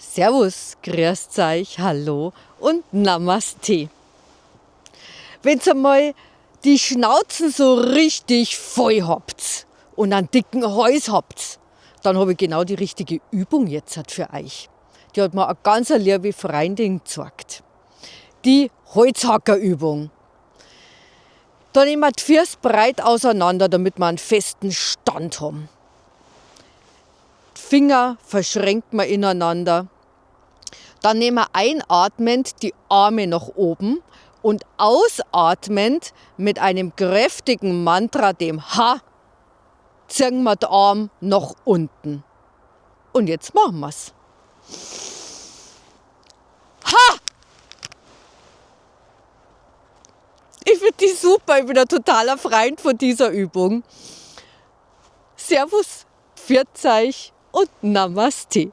Servus, grüßt euch, hallo und Namaste. Wenn's einmal die Schnauzen so richtig voll habt und einen dicken Hals habt, dann habe ich genau die richtige Übung jetzt für euch. Die hat mir eine ganz liebe Freundin gezeigt. Die Holzhackerübung. Da nehmen wir die Füße breit auseinander, damit wir einen festen Stand haben. Die Finger verschränkt man ineinander. Dann nehmen wir einatmend die Arme nach oben und ausatmend mit einem kräftigen Mantra, dem Ha, ziehen wir den Arm nach unten. Und jetzt machen wir's. Ha! Ich finde die super, ich bin ein totaler Freund von dieser Übung. Servus, pfiat euch und Namaste.